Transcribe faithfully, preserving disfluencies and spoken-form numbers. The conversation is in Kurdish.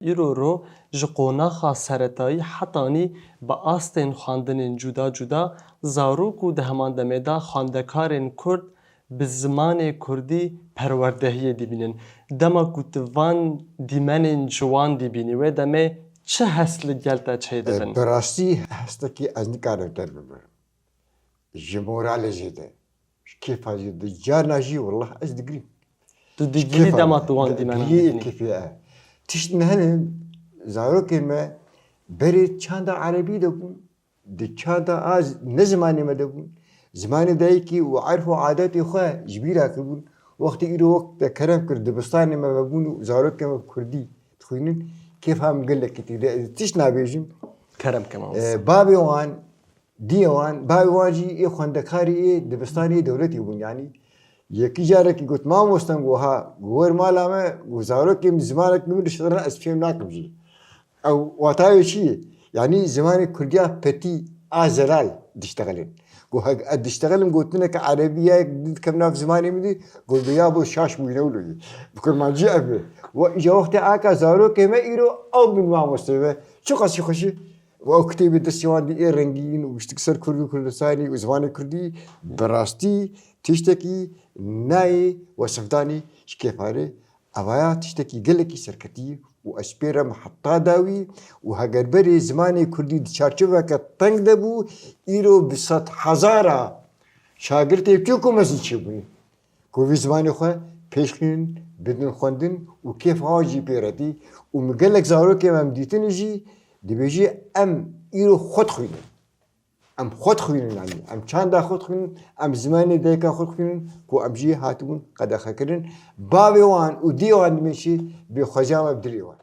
Îro ro ji qonaxa seretayî hetanî bi astên xwendinên cuda cuda zarok û di heman demê de xwendekarên kurd bi zimanê kurdî perwerdehiyê dibînin. Dema ku tu van dîmenên ciwan dibînî, wê demê çi hest li gel te çêdibin? E, bi rastî hestekî ez nikarim derbibirim. Ji moralê zêde, ji kêfa zêde, carna jî, wallah, ez digirîm. Tu digirî dema tu wan dîmena dibînî? Kêfê e. Tişt ne hene, zarokên me berê çanda erebî de bûn, di çanda a ne zimanê me de bûn. Zimanê dayikî û erf û adetê xwe ji bîra kiribûn. Wextê îro wek te kerem kir, dibistanê me vebûn û zarokên me bi kurdî dixwînin, kêfa min gelekî tê de. Ez tişt nabêjim. Kerem ke mamoste. E, bavê wan, diyê wan, bavê wan jî ê xwendekarê ê dibistanê dewletê bûn. Yanî yekî carekî got, "Mamoste," got, "ha, got, wer mala me, got, zarokê min zimanek min dişidirin, ez fêm nakim jî." Ew wata wê çi ye? Yanî zimanê kurdiya petî a zelal diştexilin. Got, "Hek ez diştexilim, gotineke erebî ya yek dikem nav zimanê min dî, got, bi ya bo şaş bûyî ne wilo ye." Bi kurmancî ev e. Wa îca wextê aka zarokê me îro ew bin mamosteyê me. Çiqasî xweş e. Wa ew kitêbê destê wan dî ê rengîn û wiştik ser Kurd û Kurdistanî û zimanê kurdî, bi rastî tiştekî nayê wesifdanî ji kêfarê. Evaya tiştekî gelekî serketî û ez pê re me heta dawî û heger berê zimanê kurdî di çarçoveke teng de bû, îro bi sedhezara şagirtê pîk û mezin çêbûyî ku vî zimanê xwe pêş xînin, bidin xwendin û kêfa wan jî pê re tî û min gelek zarokê me em dîtine jî dibêjî, em îro xwe dixwînin. Em xwe dixwînin, yanî em çanda xwe dixwînin, em zimanê dayika xwe dixwînin ku em jî hatibûn qedexekirin. Bavê wan û diyê wan dimêşî bêxweziya me bi dilê wan.